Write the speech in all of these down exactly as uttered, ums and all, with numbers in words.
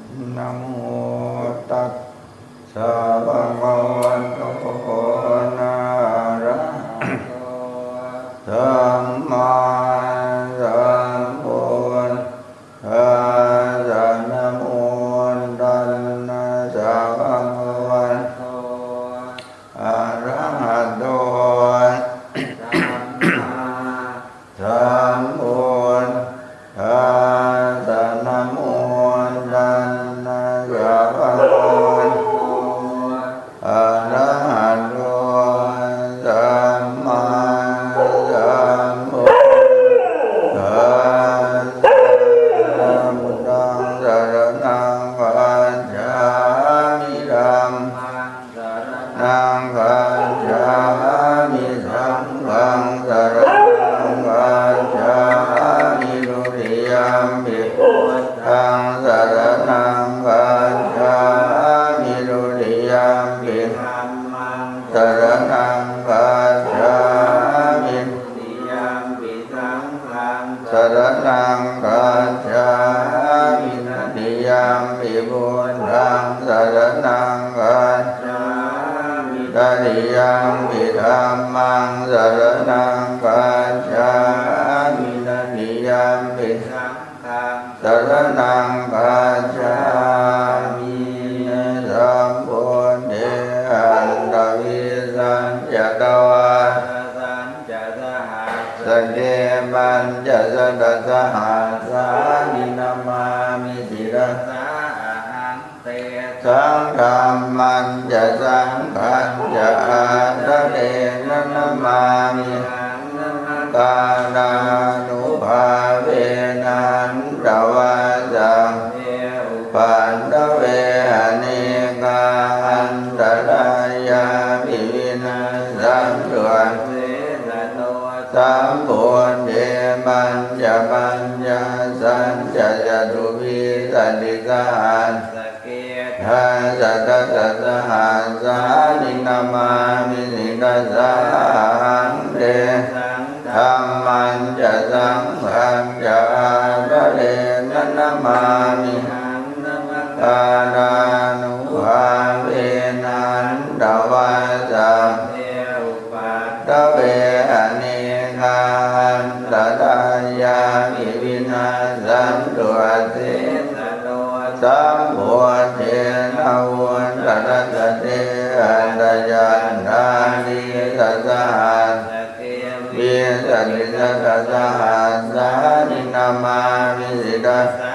Namo tassa bhagavato arahato sammāsambuddhassa. Namo tassa bhagavato arahato sammāsambuddhassa. Namo tassa bhagavato arahato sammāsambuddhassa. Buddhaṃ saraṇaṃ gacchāmi. Dhammaṃ saraṇaṃ gacchāmi. Saṅghaṃ saraṇaṃ gacchāmi. Dutiyampi buddhaṃ saraṇaṃ gacchāmi. Dutiyampi dhammaṃ saraṇaṃ gacchāmi. Dutiyampi saṅghaṃ saraṇaṃ gacchāmi. Tatiyampi buddhaṃ saraṇaṃ gacchāmi. Tatiyampi dhammaṃ saraṇaṃ gacchāmi. Tatiyampi saṅghaṃ saraṇaṃ gacchāmi. Sambuddhe aṭṭhavīsañca dvādasañca sahassake pañcasatasahassāni namāmi sirasā ahaṃ. Tesaṃ dhammañca saṅghañca ādarena namāmihaṃ. Namakārānubhāvena hantvā sabbe upaddave anekā antarāyāpi vinassantu asesato. Sambuddhe pañcapaññāsañca catuvīsatisahassake dasasatasahassāni namāmi sirasā ahaṃ. Tesaṃ dhammañca saṅghañca ādarena namāmihaṃ. Namakārānubhāvena hantvā sabbe upaddave anekā antarāyāpi vinassantu asesato. Sambuddhe navuttarasate aṭṭhacattāḷīsasahassake vīsatisatasahassāni namāmi sirasā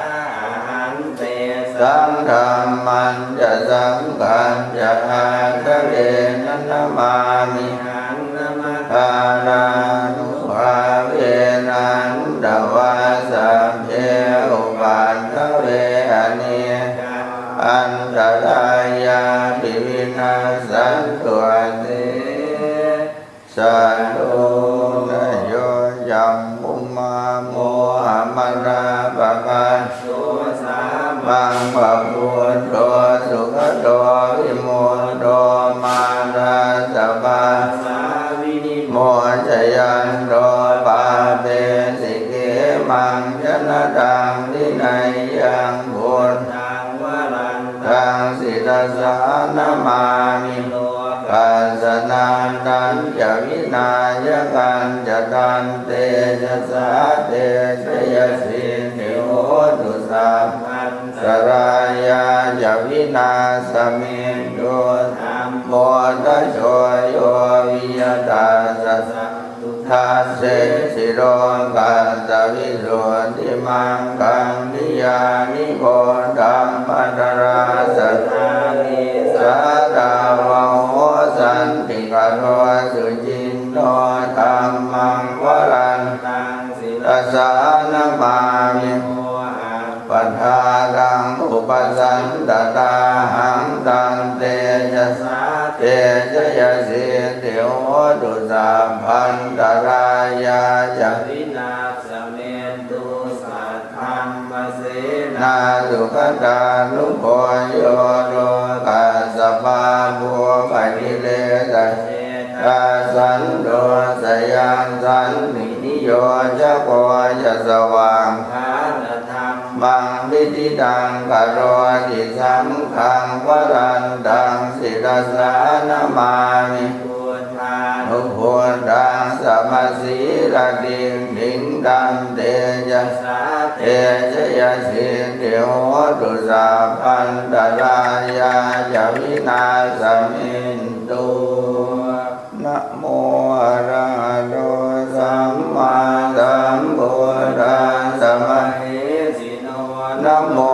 ahaṃ. Tesaṃ dhammañca saṅghañca ādarena namāmihaṃ. Namakārānubhāvena hantvā sabbe upaddave anekā antarāyāpi vinassantu asesato. Yo cakkhumā mohamalāpakaṭṭho, sāmaṃ va buddho sugato vimutto, mārassa pāsā vinimocayanto, pāpesi khemaṃ janataṃ vineyyaṃ. Buddhaṃ varan taṃ sirasā namāmi, lokassa nāthañca vināyakañca. Tantejasā te jayasiddhi hotu, sabbantarāyā ca vināsamentu. Dhammo dhajo yo viya tassa satthu, dassesi lokassa visuddhimaggaṃ. Niyyāniko dhammadharassa dānī, sātāvaho santikaro suciṇṇo, dhammaṃ varantaṃ sirasā namāmi, mohappādālaṃ upasantadāhaṃ. Tantejasā te jayasiddhi hotu, sabbantarāyā ca vināsamentu. Saddhammasenā sugatānugo yo, lokassa pāpūpakilesajetā, santo sayaṃ santi niyojako ca, svākkhātadhammaṃ vidi taṃ karoti saṅghaṃ varantaṃ sirasā namāmi. Buddhānubuddhaṃ samasīladiṭṭhiṃ tantejasā te jayasiddhi hotu sabbantarāyā ca vināsamentu. Namo arahato sammāsambuddhassa mahesino. Namo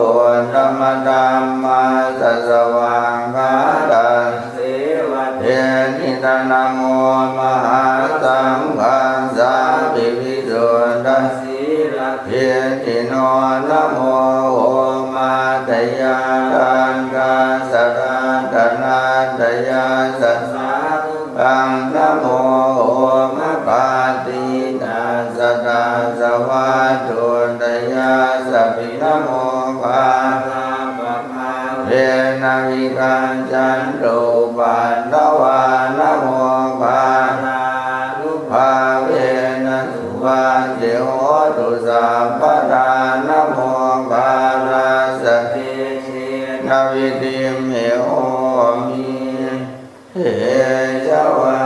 uttamadhammassa svākkhātasseva tenidha. Namo mahāsaṅghassāpi visuddhasīladiṭṭhino. Namo omātyāraddhassa ratanattayassa sādhukaṃ. Namo omakātītassa tassa vatthuttayassapi. Namokārappabhāvena vigacchantu upaddavā. Namokārānubhāvena suvatthi hotu sabbadā. Namokārassa tejena vidhimhi homi tejavā.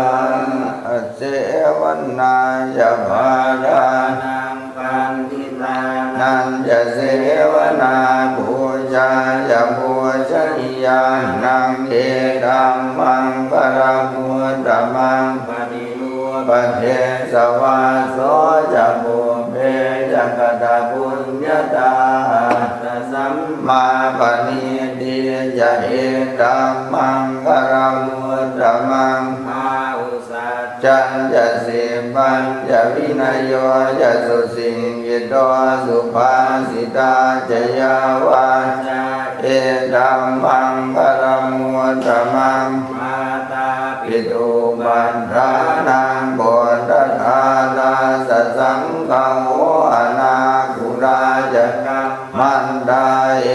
Asevanā ca bālānaṃ paṇḍitānañca sevanā, pūjā ca pūjanīyānaṃ etammaṅgalamuttamaṃ. Paṭirūpadesavāso ca pubbe ca katapuññatā, attasammāpaṇidhi ca etammaṅgalamuttamaṃ. Bāhusaccañca sippañca vinayo ca susikkhito, subhāsitā ca yā vācā etammaṅgalamuttamaṃ. Mātāpituupaṭṭhānaṃ puttadārassa saṅgaho, anākulā ca kammantā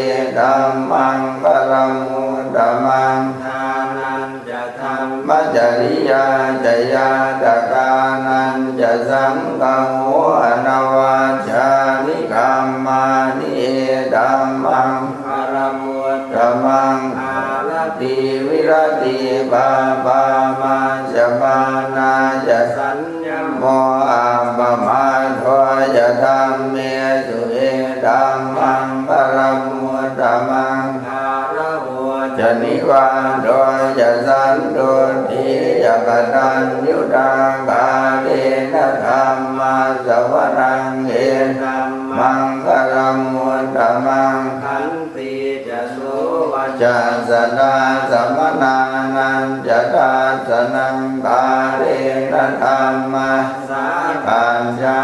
etammaṅgalamuttamaṃ. Dānañca dhammacariyā ca ñātakānañca saṅgaho, anavajjāni kammāni etammaṅgalamuttamaṃ. Āratī viratī pāpā majjapānā ca saññamo, appamādo ca dhammesu etammaṅgalamuttamaṃ. Gāravo ca nivāto ca santuṭṭhī ca kataññutā, kālena dhammassavanaṃ etammaṅgalamuttamaṃ. Khantī ca sovacassatā samaṇānañca dassanaṃ, kālena dhammasākacchā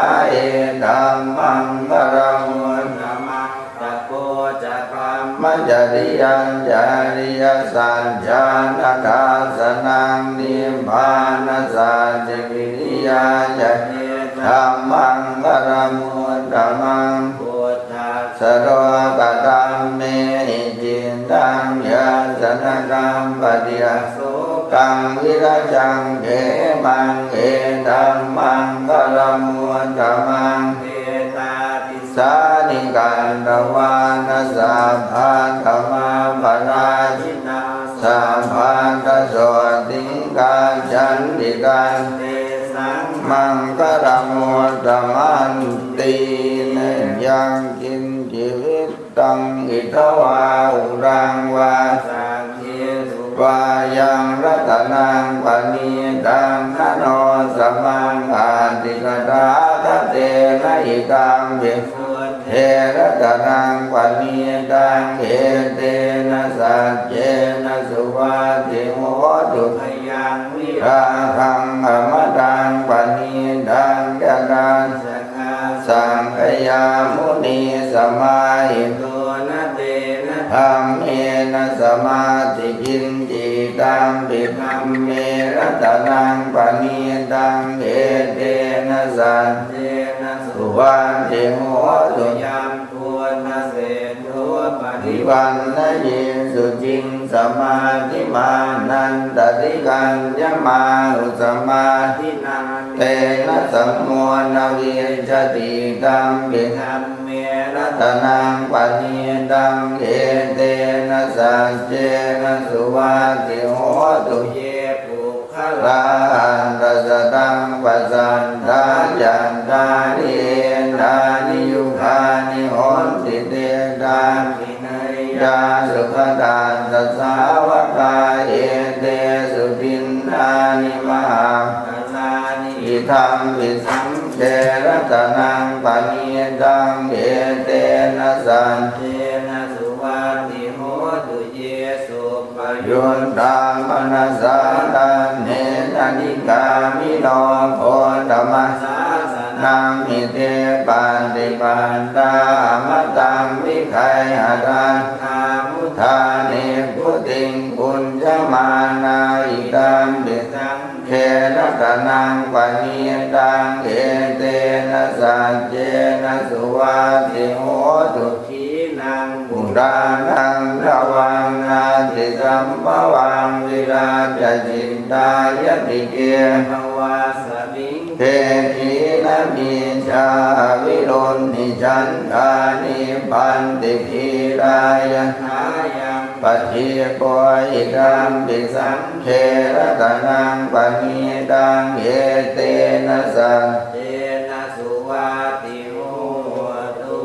etammaṅgalamuttamaṃ. Tapo ca brahmacariyañca ariyasaccāna dassanaṃ, nibbānasacchikiriyā ca etammaṅgalamuttamaṃ. Phuṭṭhassa lokadhammehi cittaṃ yassa na kampati, asokaṃ virajaṃ khemaṃ etammaṅgalamuttamaṃ. Etādisāni katvāna sabbatthamaparājitā, sabbattha sotthiṃ gacchanti tantesaṃ maṅgalamuttamanti. Yaṅkiñci vittaṃ idha vā huraṃ vā, saggesu vā yaṃ ratanaṃ paṇītaṃ, na no samaṃ atthi tathāgatena, idampi buddhe ratanaṃ paṇītaṃ, etena saccena suvatthi hotu. Khayaṃ virāgaṃ amataṃ paṇītaṃ, yadajjhagā sakyamunī samāhito, na tena dhammena samatthi kiñci, idampi dhamme ratanaṃ paṇītaṃ, etena saccena suvatthi hotu. Yam buddhaseṭṭho parivaṇṇayī suciṃ, samādhimānantarikaññamāhu, samādhinā tena samo na vijjati, idampi dhamme ratanaṃ paṇītaṃ, etena saccena suvatthi hotu. Ye puggalā aṭṭha sataṃ pasatthā, cattāri etāni yugāni honti, te dakkhiṇeyyā sugatassa sāvakā, etesu dinnāni mahapphalāni. Idampi saṅghe ratanaṃ paṇītaṃ, etena saccena suvatthi hotu. Ye suppayuttā manasā daḷhena, nikkāmino gotamasāsanamhi, te pattipattā amataṃ vigayha, laddhā mudhā nibbutiṃ bhuñjamānā. Idampi saṅghe ratanaṃ paṇītaṃ, etena saccena suvatthi hotu. Khīṇaṃ purāṇaṃ navaṃ natthi sambhavaṃ, virattacittāyatike bhavasmiṃ, te khīṇabījā aviruḷhichandā, nibbanti dhīrā yathāyaṃ padīpo. Idampi saṅghe ratanaṃ paṇītaṃ, etena saccena suvatthi hotu.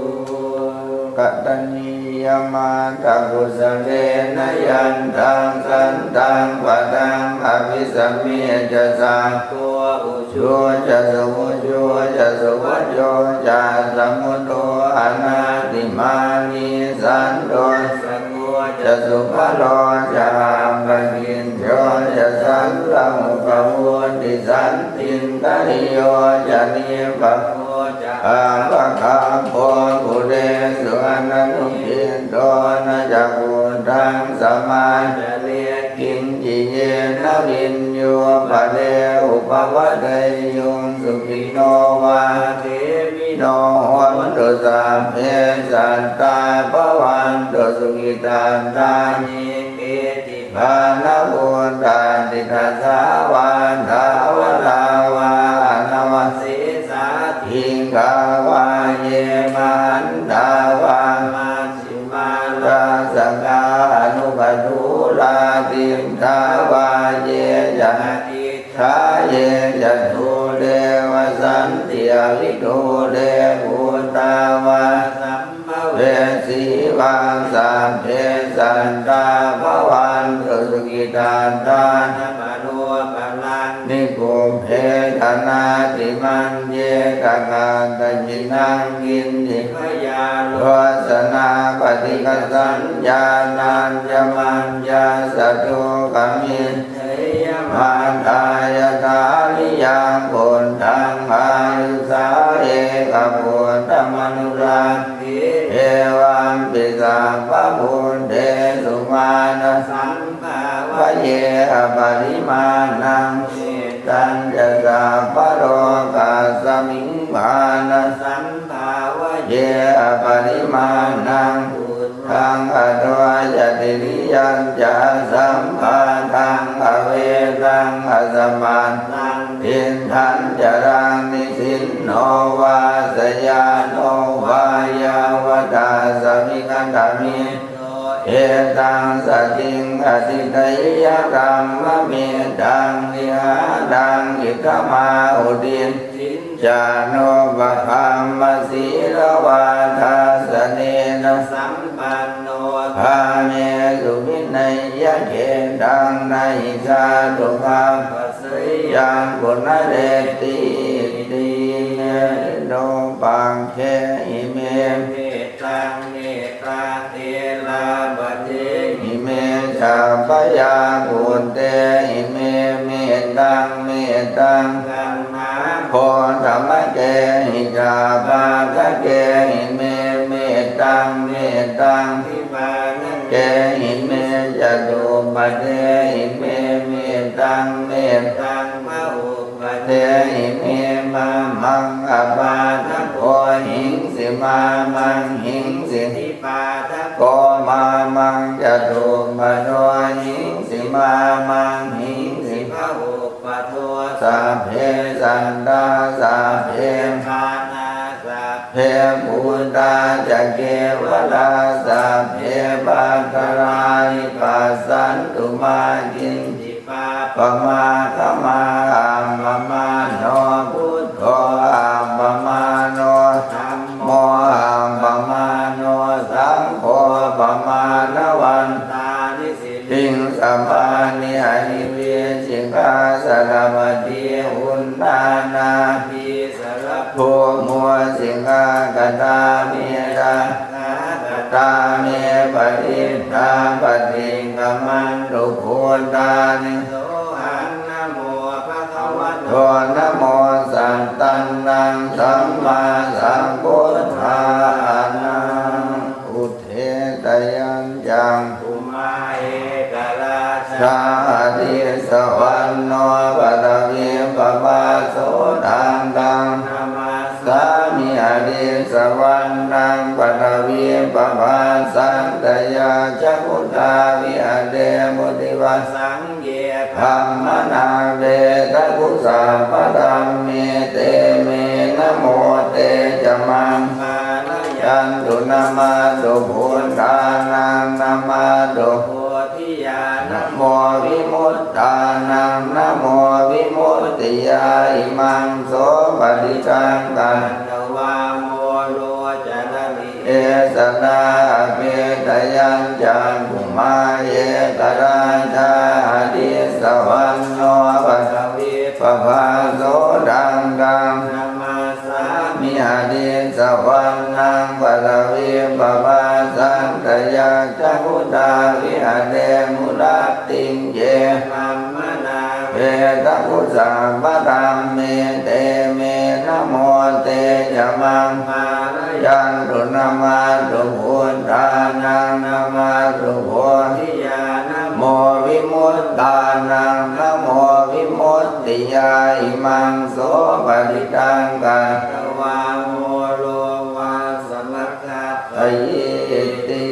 Kataññī yamātha kusalena, yantaṃ santaṃ padaṃ abhisamecca, sakko ujū ca suhujū ca, suvaco cassa mudu anatimānī, santussako ca subharo ca, appakicco ca sallahukavutti, santindriyo ca nipako ca, appagabbho kulesu ananugiddho. Na ca khuddaṃ samācare kiñci, yena viññū pare upavadeyyuṃ. Sukhino vā khemino hontu, sabbe sattā bhavantu sukhitattā. Ye keci pāṇabhūtatthi, tasā vā thāvarā vā anavasesā, dīghā vā ye mahantā vā, majjhimā rassakā aṇukathūlā, diṭṭhā vā ye ca adiṭṭhā, ye ca dūre vasanti avidūre, bhūtā vā sambhavesī vā, sabbe sattā bhavantu sukhitattā. Na paro paraṃ nikubbetha, nātimaññetha katthaci naṃ kiñci, byārosanā paṭighasaññā, nāññamaññassa dukkhamiccheyya. Mātā yathā niyaṃ puttaṃ, āyusā ekaputtamanurakkhe, evampi sabbabhūtesu, mānasaṃ bhāvaye aparimāṇaṃ. Mettañca sabbalokasmiṃ, mānasaṃ bhāvaye aparimāṇaṃ, uddhaṃ adho ca tiriyañca, asambādhaṃ averaṃ asapattaṃ, tiṭṭhañcaraṃ nisinno vā, sayāno vā yāvatassa vigatamiddho, etaṃ satiṃ adhiṭṭheyya, brahmametaṃ vihāraṃ idhamāhu. Diṭṭhiñca anupagamma sīlavā dassanena sampanno, kāmesu vineyya gedhaṃ, na hi jātu gabbha seyyaṃ punaretīti. Merupakkhe ime mettaṃ, mettattherapadehi me sabbaya puttehi me mettaṃ, mettaṃ brahmā gotamakkehi ca pādakehi me mettaṃ, mettaṃ dipādakehi me catuppadehi me mettaṃ, mettaṃ bahuppadehi me, mā maṃ appādako hiṃsi, mā maṃ hiṃsi dipādako, mā maṃ catuppado hiṃsi, mā maṃ hiṃsi bahuppato. Sabbe sattā sabbe pāṇā sabbe bhūtā paṭṭhānāni passantu mā kiñci pāpamāgamā. Appamāṇo buddho appamāṇo dhammo appamāṇo saṅgho pamāṇavantāni siriṃsapāni ahi vicchikā sarasvatī uṇṇānābhī sarabū mūsikā. Katā me rakkhā katā me parittā paṭikkamantu bhūtāni. Sohaṃ namo bhagavato namo sattannaṃ sammāsambuddhānaṃ. Udetayañcakkhumā ekarājā disavanno paṭhavippabhāso taṃ taṃ namassāmi. Adisavannaṃ paṭhavippabhāsaṃ tayajja guttā viharemu divasaṃ ye brāhmaṇā vedagu sabbadhamme te me namo te ca maṃ pālayantu. Namatthu buddhānaṃ namatthu bodhiyā namo vimuttānaṃ namo vimuttiyā. Imaṃ so paṭidaṃ katvā moro carati esanā. Apetayañcakkhumā ekarājā disavanno paṭhavippabhāso taṃ taṃ namassāmi. Adisavannaṃ paṭhavippabhāsaṃ tayajja guttā viharemu rattiṃ ye brāhmaṇā vedagu sabbadhamme te me namo te ca maṃ pālayantu. Namatthu buddhānaṃ namatthu bodhiyā namo vimuttānaṃ namo vimuttiyā. Imaṃ so paṭidaṃ katvā moro vāsamakappayīti.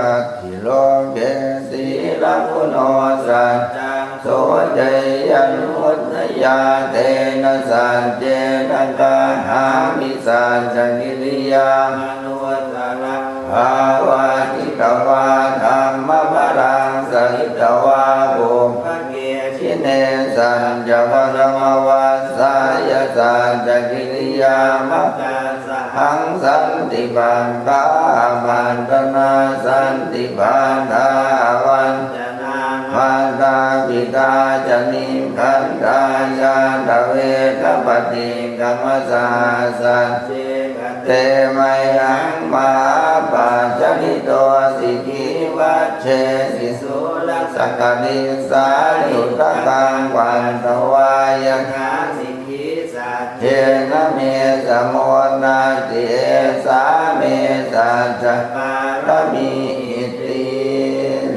Atthi loke sīlaguṇo saccaṃ soceyyanuddayā tena saccena kāhāmi saccakiriyamanuttaraṃ. Āvajjitvā dhammabalaṃ saritvā pubbake jine saccabalaṃ avassāya saccakiriyamaka sahaṃ. Santi pakkhā apattanā santi pādā avañcanā mātā pitā ca nikkhantā ñātaveda paṭikkama. Saha sacce kate mayaṃ mahāpajjalito sikhī vajjesi soḷasa karīsāni udakaṃ patvā yathā sikhī saccena me samo natthi esā me saccapāramīti.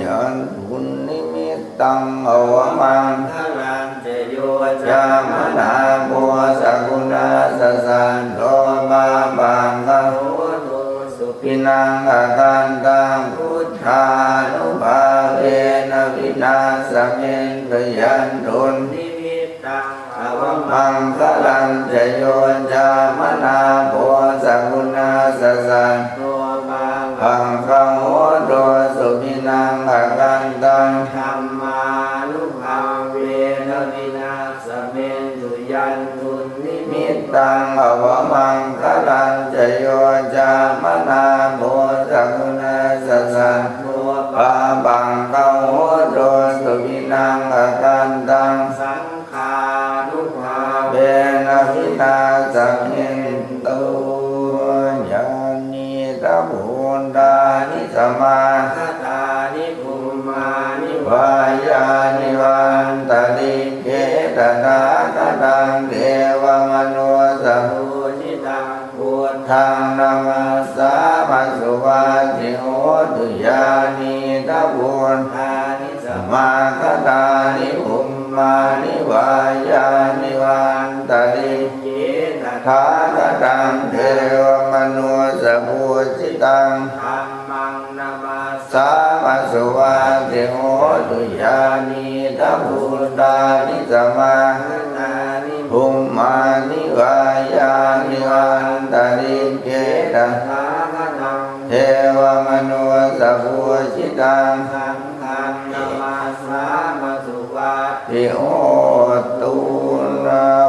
Yandunnimittaṃ avamaṅgalañca yo cāmanāpo sakuṇassa saddo pāpaggaho dussupinaṃ akantaṃ buddhānubhāvena vināsamentu. Yandunnimittaṃ avamaṅgalañca yo cāmanāpo sakuṇassa saddo pāpaggaho dussupinaṃ akantaṃ dhammānubhāvena vināsamentu. Yandunnimittaṃ avamaṅgalañca yo cāmanāpo sakuṇassa saddo pāpaggaho dussupinaṃ akantaṃ saṅghānubhāvena vināsamentu. Yānīdha bhūtāni samāgatāni bhummāni vā yāni va antalikkhe tathāgataṃ devamanussapūjitaṃ buddhaṃ namassāma suvatthi hotu. Yānīdha bhūtāni samāgatāni bhummāni vā yāni va antalikkhe tathāgataṃ devamanussapūjitaṃ dhammaṃ namassāma suvatthi hotu. Yānīdha bhūtāni samāgatāni bhummāni vā yāni va antalikkhe tathāgataṃ devamanussapūjitaṃ, saṅghaṃ namassāma suvatthi hotu.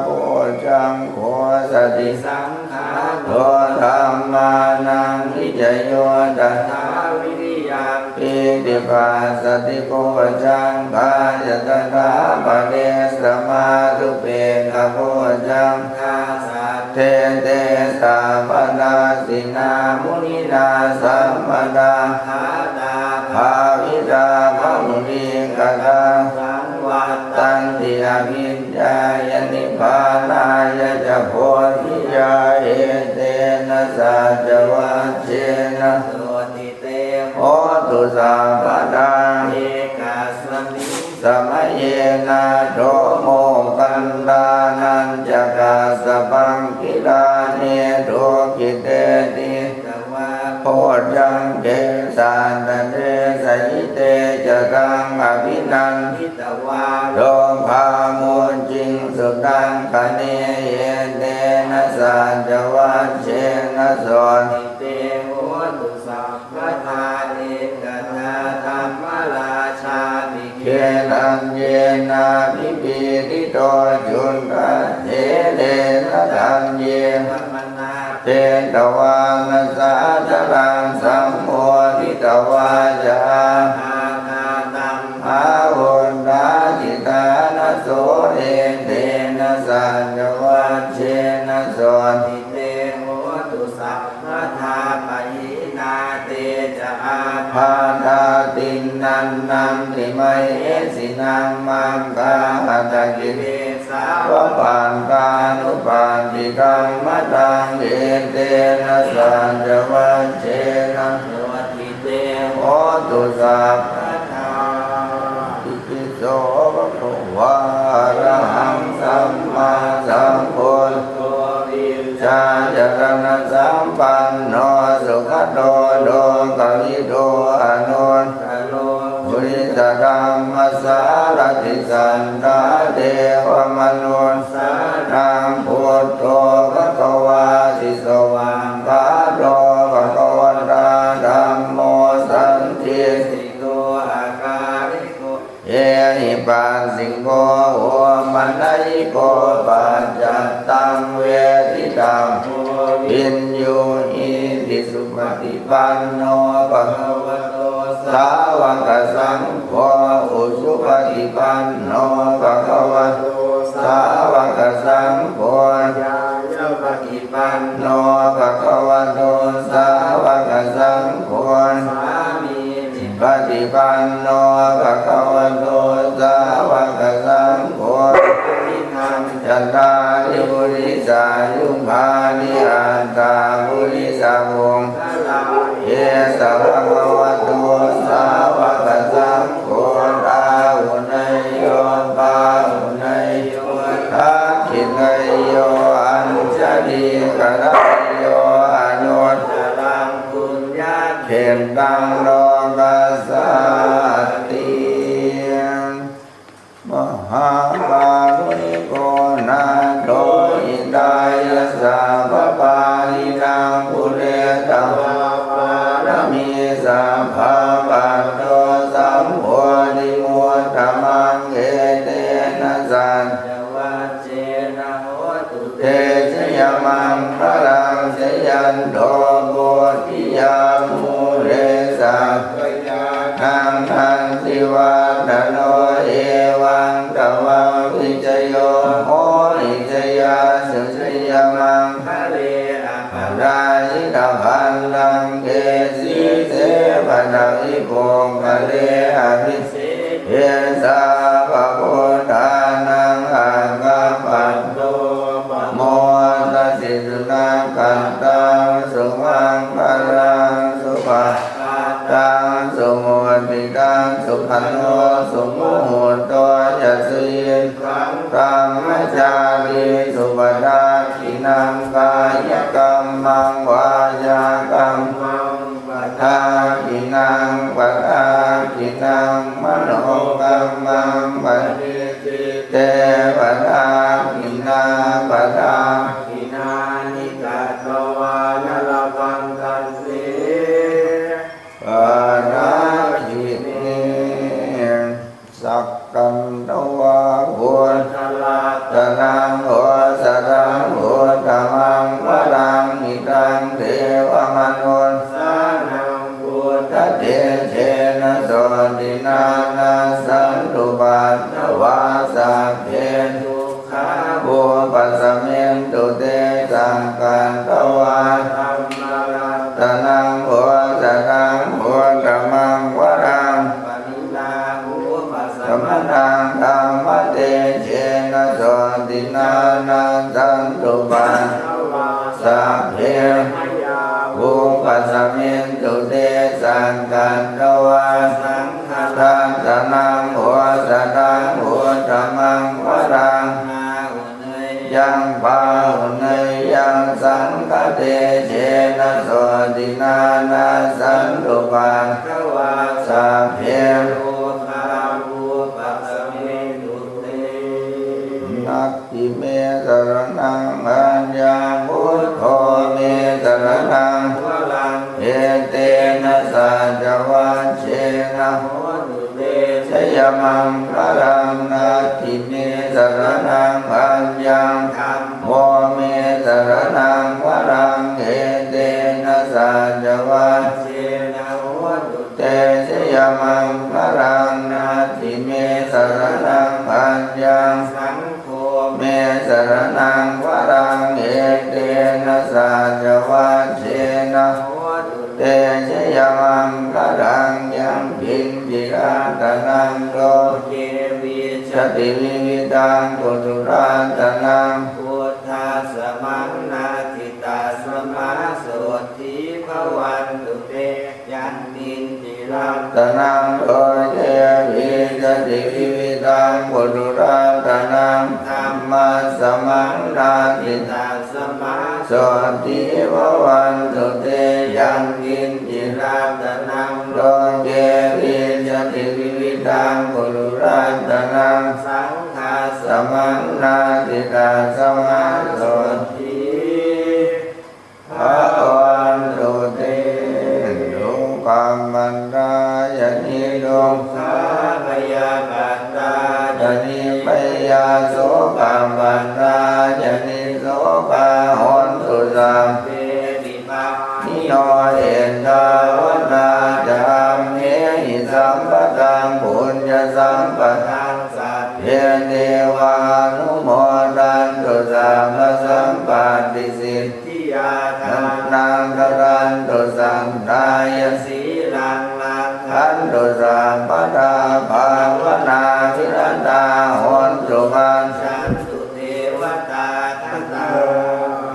Bojjhaṅgo satisaṅkhāto dhammānaṃ vicayo tathā, viriyampītipassaddhi bojjhaṅgā ca tathāpare, samādhupekkhabojjhaṅgā sattete sabbadassinā, muninā sammadakkhātā bhāvitā bahulīkatā, saṃvattanti abhiññāya nibbānāya ca bodhiyā. Etena saccavajjena sotthi te hotu sabbadā. Ekasmiṃ samaye nātho moggallānañca kassapaṃ gilāne dukkhite disvā, bojjhaṅge satta desayi te ca taṃ abhinanditvā, rogā mucciṃsu taṅkhaṇe. Etena saccavajjena sotthi te hotu sabbadā. Ekadā dhammarājāpi gelaññenābhipīḷito, cundattherena taññeva manā petvāna sādaraṃ, sammoditvā ca ābādhā tamhā vuṭṭhāsi ṭhānaso. Etena saccavajjena sotthi te hotu sabbadā. Pahīnā te ca ābādhā tiṇṇannampi mahesinaṃ, maggāhatakile sā va pattānuppattidhammataṃ. Etena saccavajjena sotthi te hotu sabbadā. Itipi so bhagavā arahaṃ sammāsambuddho vijjācaraṇasampanno sugato lokavidū anuttaro purisadammasārathi satthā devamanussānaṃ buddho bhagavāti. Svākkhāto bhagavatā dhammo sandiṭṭhiko akāliko ehipassiko opanayiko paccattaṃ veditabbo viññūhīti. Supaṭipanno bhagavato sāvakasaṅgho, ujupaṭipanno bhagavato sāvakasaṅgho, ñāyapaṭipanno bhagavato sāvakasaṅgho, sāmī paṭipanno bhagavato sāvakasaṅgho, yadidaṃ cattāri purisayugāni aṭṭha purisapuggalā, esa bhagavato sāvakasaṅgho, āhuneyyo pāhuneyyo dakkhiṇeyyo añjalikaraṇīyo, anuttaraṃ puññakkhettaṃ lokassāti. Mahākāruṇiko nātho hitāya sabbapāṇinaṃ, pūretvā pāramī sabbā patto sambodhimuttamaṃ. Etena saccavajjena hotu te jayamaṅgalaṃ. Jayanto bodhiyā mūle sakyānaṃ nandivaḍḍhano, evaṃ tvaṃ vijayo hohi jayassu jayamaṅgale, aparājitapallaṅke sīse paṭhavipokkhare abhi- seke sabbabuddhānaṃ aggappatto pamodati. Sunakkhattaṃ sumaṅgalaṃ supabhātaṃ suhuṭṭhitaṃ, sukhaṇo sumuhutto ca suyiṭṭhaṃ brahmacārisu, padakkhiṇaṃ kāyakammaṃ vācākammaṃ padakkhiṇaṃ, padakkhiṇaṃ manokammaṃ paṇidhī te padakkhiṇā, padakkhiṇāni katvāna labhantatthe tejena sotthinā nassantupaddavā sabbe dukkhā vūpasamentu te. Sakkatvā dhammaratanaṃ osathaṃ uttamaṃ varaṃ, pariḷāhūpasamanaṃ dhammatejena sotthinā nassantupaddavā sabbe bhayā vūpasamentu te. Sakkatvā saṅgharatanaṃ osathaṃ uttamaṃ varaṃ, āhuneyyaṃ pāhuneyyaṃ saṅghatejena sotthinā nassantupaddavā sabbe rogā vūpasamentu te. Natthi me saraṇaṃ aññaṃ, buddho me saraṇaṃ varaṃ, etena saccavajjena hotu te jayamaṅgalaṃ. Natthi me saraṇaṃ aññaṃ, dhammo me saraṇaṃ varaṃ, etena saccavajjena hotu te jayamaṅgalaṃ. Natthi me saraṇaṃ aññaṃ, saṅgho me saraṇaṃ varaṃ, etena saccavajjena hotu te jayamaṅgalaṃ. Yaṅkiñci ratanaṃ loke vijjati vividhaṃ puthu ratanaṃ, buddhasamaṃ natthi tasmā sotthī bhavantu te. Yaṅkiñci ratanaṃ loke vijjati vividhaṃ puthu ratanaṃ, dhammasamaṃ natthi tasmā sotthī bhavantu te. Yaṅkiñci ratanaṃ loke vijjati vividhaṃ puthu ratanaṃ, saṅghasamaṃ natthi tasmā sotthī bhavantu te. Dukkhappattā ca niddukkhā, bhayappattā ca nibbhayā, sokappattā ca nissokā, hontu sabbepi pāṇino. Ettāvatā ca amhehi sambhataṃ puññasampadaṃ, sabbe devānumodantu sabbasampattisiddhiyā. Dānaṃ dadantu saddhāya, sīlaṃ rakkhantu sabbadā, bhāvanābhiratā hontu, gacchantu devatāgatā.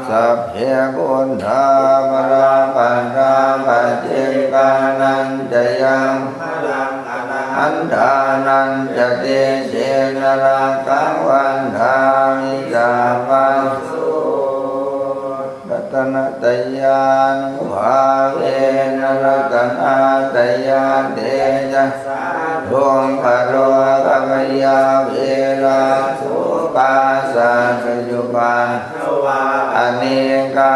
Sabbe buddhā balappattā, paccekānañca yaṃ balaṃ, arahantānañca tejena, rakkhaṃ bandhāmi sabbaso. Ratanattayānubhāvena, ratanattayatejasā, dukkharogabhayā verā, sokā sattu cupaddavā, anekā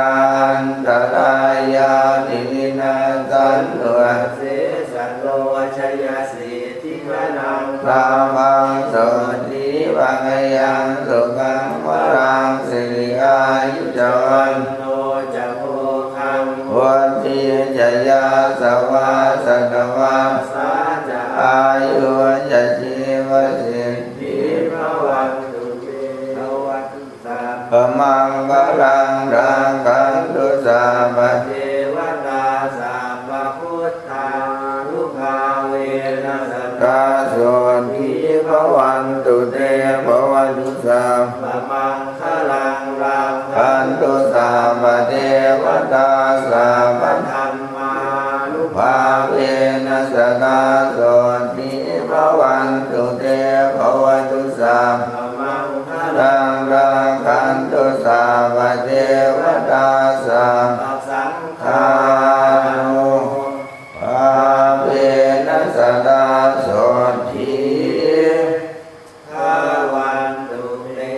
antarāyāpi vinassantu asesato. Jayasiddhi dhanaṃ lābhaṃ, sotthi bhāgyaṃ sukhaṃ balaṃ, siri āyu ca vaṇṇo ca bhogaṃ vuḍḍhī ca yasavā, satavassā ca āyū ca jīvasiddhī bhavantu te. Bhavatu sabbamaṅgalaṃ, rakkhantu sabbadevatā, sabbabuddhānubhāvena sadā sotthī bhavantu te. Bhavatu sabbamaṅgalaṃ, rakkhantu sabbadevatā, sabbadhammānubhāvena sadā sotthī bhavantu te. Bhavatu sabbamaṅgalaṃ, rakkhantu sabbadevatā, sabbasaṅghānubhāvena sadā sotthī bhavantu te.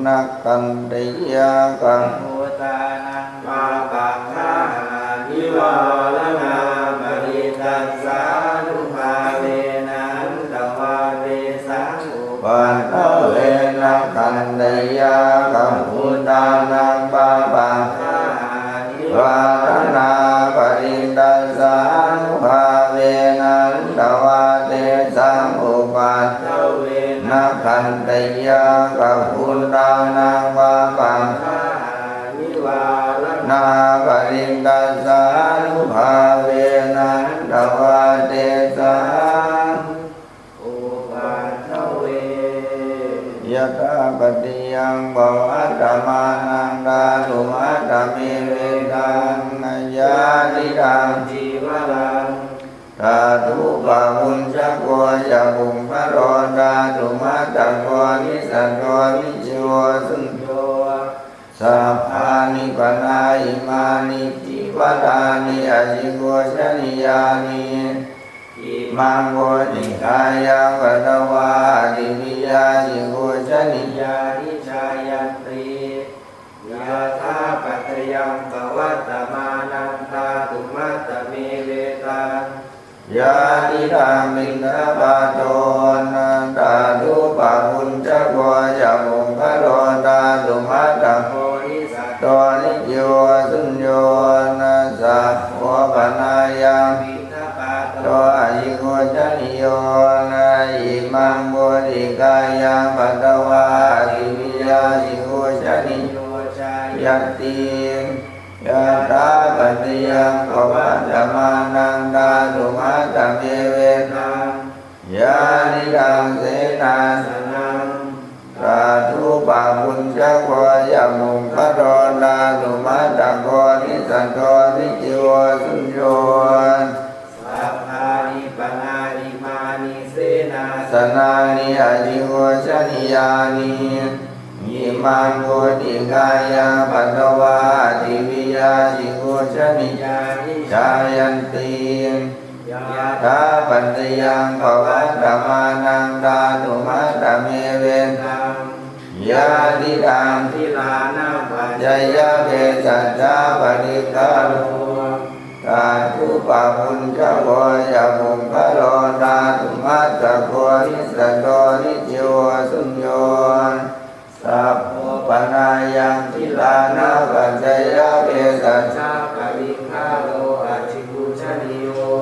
Nakkhanteyyākaṃ bhūtānaṃ pāpaggahanivāraṇā, parittassānubhāvena hantvā tesaṃ upaddave. Nakkhanteyyākaṃ bhūtānaṃ pāpaggahanivāraṇā, parittassānu vā tesaṃ upaddave. Yathāpaccayaṃ pavattamānaṃ dhātumattamevetaṃ, yadidaṃ cīvaraṃ tadupabhuñjako ca puggalo dhātumattako nissato niccayuṃ suñño. Sabbāni pana imāni cīvarāni ajigucchanīyāni, imaṃ bodhighāyaṃ patvā ativiya jigucchanīyāni jāyanti. Yathāpaccayaṃ pavattamānaṃ dhātumattamevetaṃ, yadidaṃ piṇḍapāto tadupabhuñjako ca puggalo dhātumattako nissato niccayuṃ suñño. Sabbo pana ayaṃ piṇḍapāto ajigucchanīyo, imaṃ bodhighāyaṃ patvā ativiya jigucchanīyo jāyanti. Yathāpaccayaṃ pavattamānaṃ dhātumattamevetaṃ, yadidaṃ senāsanaṃ tadupabhuñjako ca puggalo dhātumattako nissato niccayuṃ suñño. Sabbāni pana imāni senāsanāni ajigucchanīyāni, imaṃ bodhighāyaṃ patvā ativiya jigucchanīyāni jāyanti. Yathāpaccayaṃ pavattamānaṃ dhātumattamevetaṃ, yadidaṃ gilānapaccayabhesajjaparikkhāro dhātubabhuñjako ca puggalo dhātumattako nissato niccayuṃ suñño. Sabbo pana ayaṃ gilānapaccayabhesajjaparikkhāro ajigucchanīyo,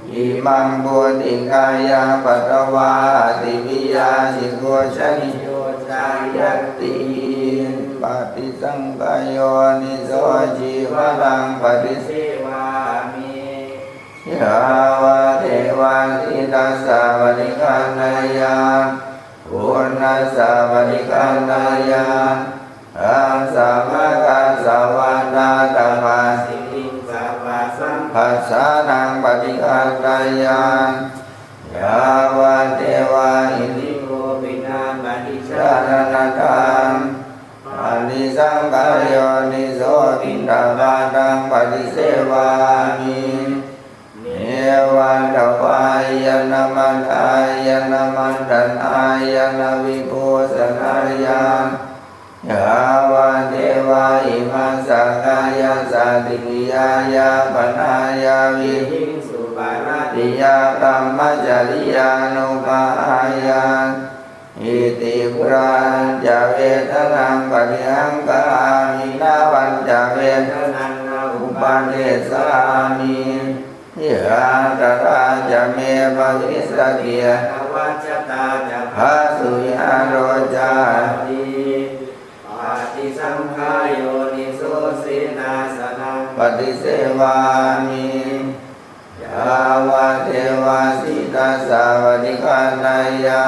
imaṃ bodhighāyaṃ patvā ativiya jigucchanīyo jāyanti. Paṭisaṅkhā yoniso cīvaraṃ paṭisevāmi, yāvadeva sītassa paṭighātayya, uṇhassa paṭighātayya, ḍaṃsamakasavātātapasiriṃsapasamphassānaṃ paṭighātayya, yāvadeva hirikopinapaṭicchādanatthaṃ. Paṭisaṅkhā yoniso piṇḍapātaṃ paṭisevāmi, neva davāya na madāya na maṇḍanāya na vibhūsanāya, yāvadeva imassa kāyassa ṭhitiyā yāpanāya vihiṃsuparatiyā brahmacariyānuggahāya iti puraṇañca vedanaṃ paṭihaṅkhāmi navañca vedanaṃ na uppādessāmi, yātrā ca me bhavissati anavajjatā ca phāsuvihāro cāti. Paṭisaṅkhā yoniso senāsanaṃ paṭisevāmi, yāvadeva sītassa paṭighātayya,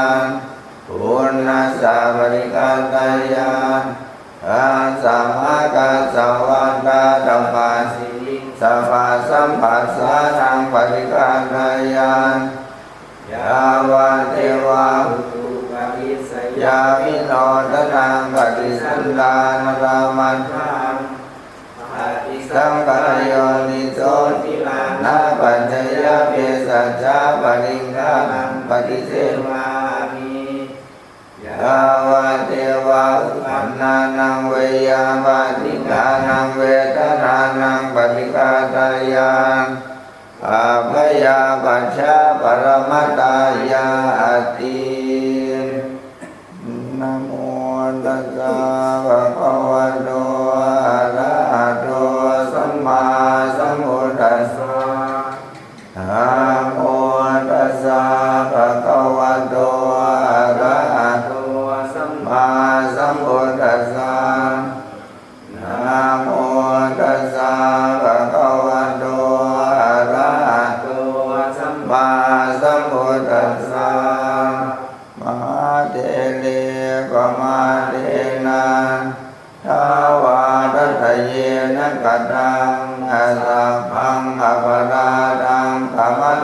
uṇhassa paṭighātayya, ḍaṃsamakasavātātapasiriṃsapasamphassānaṃ paṭighātayya, yāvadeva utuparissayavinodanaṃ paṭisallānārāmatthaṃ. Paṭisaṅkhā yoniso gilānapaccayabhesajjaparikkhāraṃ paṭisevāmi, yāvadeva uppannānaṃ veyyābādhikānaṃ vedanānaṃ paṭighātayya abyāpajjhaparamatāyāti. Namo tassa bhagavato arahato sammāsambuddhassa. Namo tassa bhagavato arahato sammāsambuddhassa. Namo tassa bhagavato arahato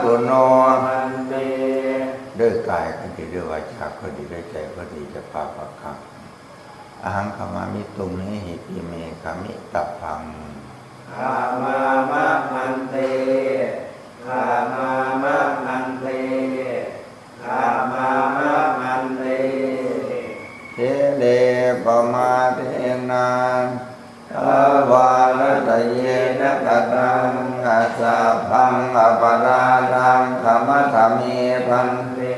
Suṇo bhante. ด้วยกายก็ดี ด้วยวาจาก็ดี ด้วยใจก็ดี จะปาปะกัง Ahaṃ khamāmi tumhehi, pi me khamitabbaṃ. Khamāma bhante, khamāma bhante, khamāma bhante. Khīṇe pamādena dvārattayena kataṃ sabbaṃ aparādhaṃ khamatha me bhante.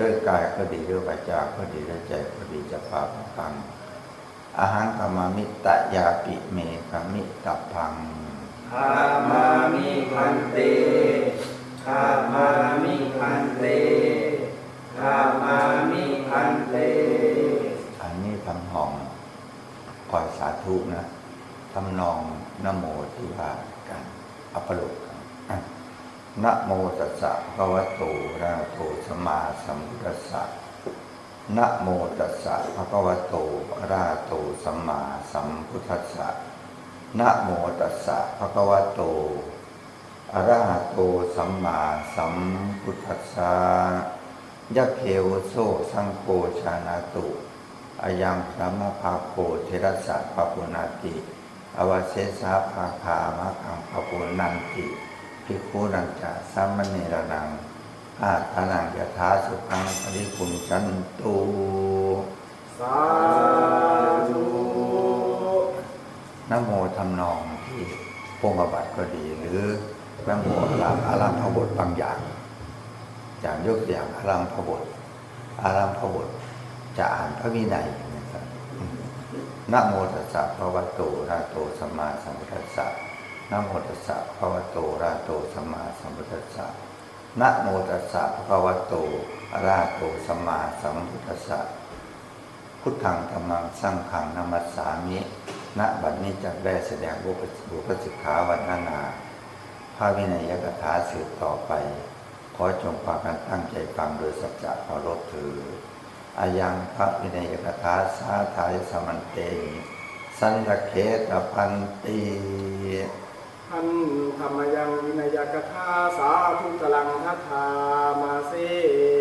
ด้วยกายก็ดี ด้วยวาจาก็ดี ด้วยใจก็ดี จะปาปะกัง Ahaṃ khamāmi, tayāpi me khamitabbaṃ. Khamāmi bhante, khamāmi bhante, khamāmi bhante. อันนี้ทำนอง คอยสาธุนะ ทำนองนะโมที่ว่ากัน อัปปโลกน์กัน Namo tassa bhagavato arahato sammāsambuddhassa. Namo tassa bhagavato arahato sammāsambuddhassa. Namo tassa bhagavato arahato sammāsambuddhassa. Yagghe uso saṅgho jānātu, ayaṃ dhammabhāgo therassa pāpuṇāti, avasesā bhāgā amhākaṃ pāpuṇanti, bhikkhūnañca sāmaṇerānaṃ āṭānaṃ yathāsukhaṃ paribhuñjantu. Sādhu. นะโมทำนองที่ปรงอาบัติก็ดี หรือนะโมอาราม อารัมภบทบางอย่าง อย่างยกตัวอย่างอารัมภบท อารัมภบทจะอ่านพระวินัยนะครับ Namo tassa bhagavato arahato sammāsambuddhassa. Namo tassa bhagavato arahato sammāsambuddhassa. Namo tassa bhagavato arahato sammāsambuddhassa. Buddhaṃ dhammaṃ saṅghaṃ namassāmi. ณ บัดนี้จักได้แสดงอุป อุปสิกขาวันทนา พระวินัยกถาสืบต่อไป ขอจงพากันตั้งใจฟังโดยสัจจะเคารพเถิด Ayaṃ bhagavā vinayagatha sādhāya samantehi santake labhanti. Handa mayaṃ vinayagatha sādhukaraṃ dadhāma se.